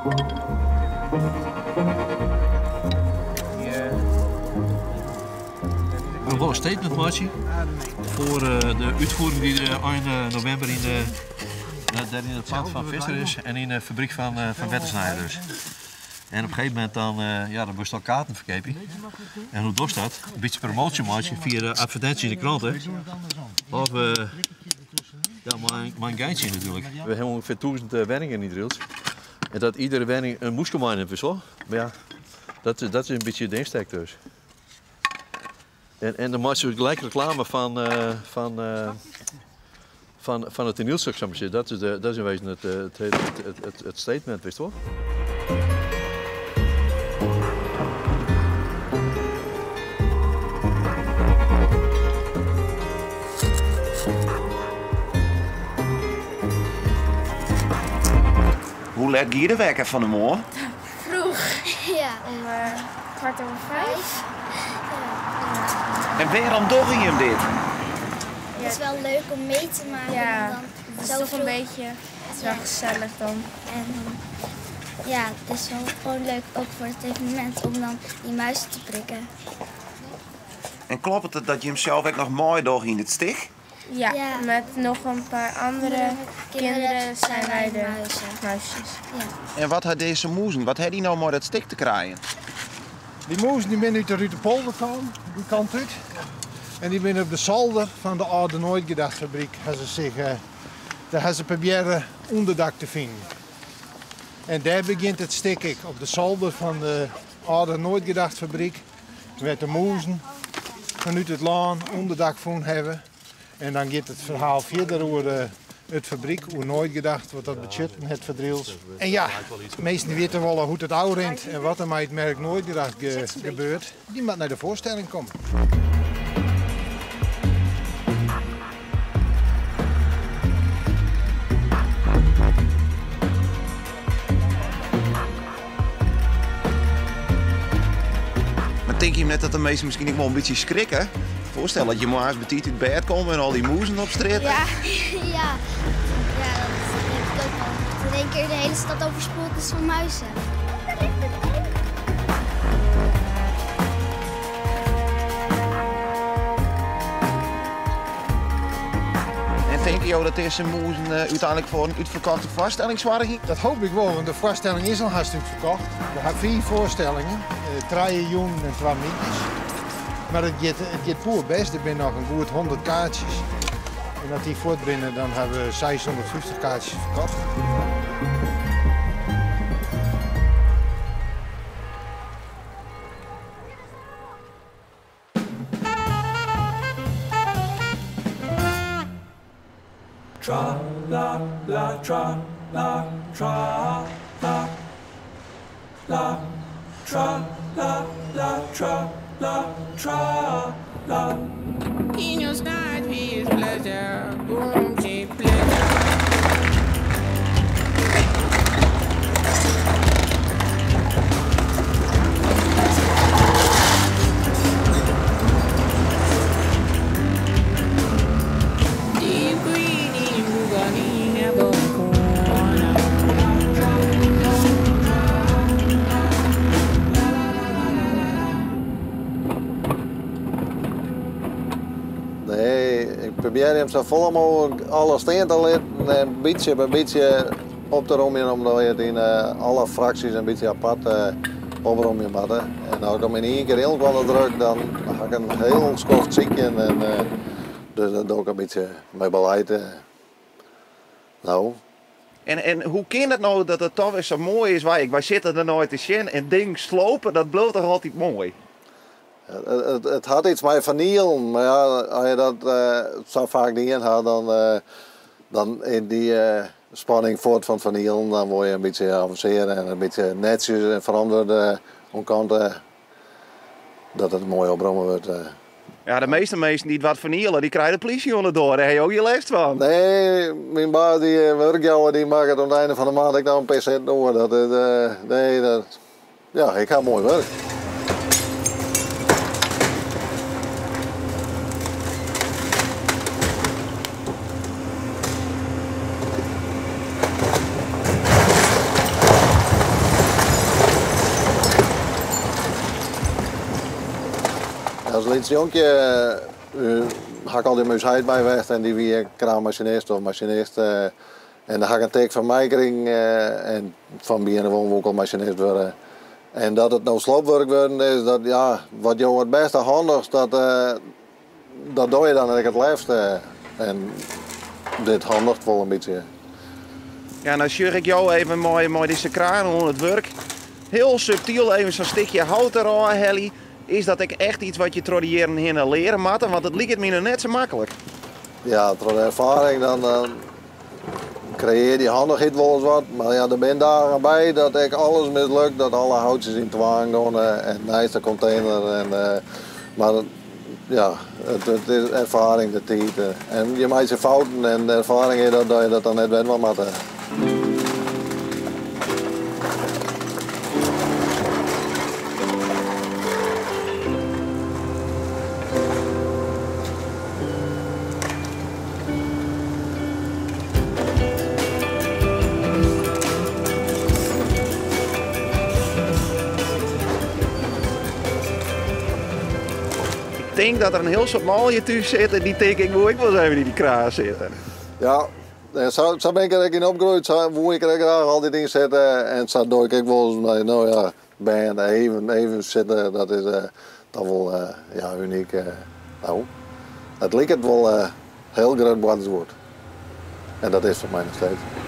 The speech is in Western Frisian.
We wolle in statement meitsje foar de útfiering dy't ein novimber yn de, dêr yn it pand fan Visser is en yn de fabryk fan fan Wettersnijer dus. En op in gegeven momint dan, ja, dan moatst al kaarten ferkeapje. En hoe dochst dat? In bytsje promoasje meitsje fia de advertinsje yn de krante. Of ja, mei in geintsje natuerlik. We hawwe ûngefear 1000 wenningen yn Drylts. En dat iedere wenning in mûske meinimt, witst wol. Mar ja, dat, dat is in bytsje de ynstek dus. En, en dan meitsje we gelijk reklame fan, fan, fan, fan it toanielstuk, zou ik maar zeggen. Dat is in wezen het statement, witst wol. Hoe let gie de wekker fan 'e moarn? Vroeg. Ja. Om 5:15. Ja. En wêrom dogge jim dit? Het is wel leuk om mee te maken. Ja, dan het is toch een beetje, het is wel gezellig dan. En ja, het is wel gewoon leuk ook voor het evenement om dan die muizen te prikken. En kloppet it dat jim sels ek noch meidogge yn it stik? Ja, ja, met nog een paar andere kinderen zijn wij de muisjes. Ja. En wat ha dizze mûzen, wat ha dy no mei dat stik te krijen? Dy mûzen dy binne út de Rutepolder kaam, dy kant út. En dy binne op de solder fan de âlde Nooitgedachtfabryk ha se sich, dêr ha se probearre ûnderdak te finen. En dêr begjint it stik ek, op de solder fan de âlde Nooitgedachtfabryk, wêr't de mûzen fanút it lân ûnderdak fûn hawwe. En dan giet it ferhaal fierder oer it fabryk, oer Nooitgedacht, wat dat betsjutten hat foar Drylts. En ja, minsken witte wolle hoe't it ôfrint en wat der mei it merk Nooitgedacht gebeurt. Dy moat nei de foarstelling komme. Mar tinke jim net dat de minsken miskien ek wol in bytsje skrikke? Foarstel dat je moarns betiid út bêd komme en al dy mûzen op strjitte. Ja, ja. Ja, dat denk ik ook wel. Dat in één keer de hele stad overspoeld is van muizen. Daar ligt het ook. En tinke jo dat dizze mûzen úteinlik foar in útferkochte foarstelling soargje? Dat hoopje ik wol, want de foarstelling is al hast útferkocht. We ha fiif foarstellingen, trije jûnen en twa middeis. Mar it giet, it giet poerbêst. Der binne noch in goed 100 kaartsjes. En as dy fuort binne, dan ha we 650 kaartsjes ferkocht. Tra la la tra la tra la la tra la la tra la tra la. In your start is pleasure, boom, cheap pleasure. Nee, ik probearje him safolle mooglik alles stean te litten en bytsje by bytsje op te romjen, omdat je it yn alle fraksjes in bytsje apart opromje moatte. En as ik him yn ien kear hielendal druk, dan ha ik in hiel skoft sykjen en dus dat doch ik in bytsje mei beleid. No. En, en hoe kin it no dat it toch wer sa moai is? Wy, wy sitte der nei te sjen en dingen slope, dat bliuwt toch altyd moai? It, it hat iets mei fernielen, mar ja, as je dat sa faak dien ha, dan, dan is dy spanning fuort fan it fernielen. Dan wol je in bytsje avansearje en in bytsje netsjes en ferantwurde oan kant dat it moai opromme wurdt. Ja, de measte minsken dy't wat ferniele, dy krije de plysje oan de doar. Dêr ha jo gjin lêst fan. Nee, myn baas, dy wurkjouwer, dy makket oan it ein fan de maand ek noch in pear sinten oer. Dat is, nee, dat, ja, ik ha moai wurk. As lyts jonkje ha ik altyd mei ús heit by west en dy wie kraanmasinist of masinist. En dêr ha ik in tik fan meikrigen en fan begjin af oan woe ik al masinist wurde. En dat it no sloopwurk wurden is, dat ja, wat jo it bêste handichst, dat, dat dogge je dan ek it leafst. En dit handiget wol in bytsje. Ja, nou sjoch ik jo even mei dizze kraan oan it wurk. Hiel subtyl even sa'n stikje hout derôf helje. Is dat ek echt yts wat je troch de jierren hinne leare moatte? Want it liket my noch net sa maklik. Ja, troch de erfaring dan kreëarje dy handichheid wolris wat. Mar ja, der binne dagen by dat ek alles mislukt, dat alle houtsjes yn twaan gean en neist de kontener. En, mar ja, it is erfaring, de tiid. En je meitsje fouten en de erfaring is dat je dat dan net wer dwaan moatte. Ik tink dat der in hiel soad manlju thús sitte dy't tinke ik woe ek wolris even yn dy kraan sitte. Ja, sa, sa bin ik der ek yn opgroeid. Sa woe ik der ek graach altyd yn sitte. En sa doch ik ek wolris mei, no ja, bern even, even sitte. Dat is toch wol ja, unyk. No, it liket wol hiel grut boartersguod. En dat is foar my noch steeds.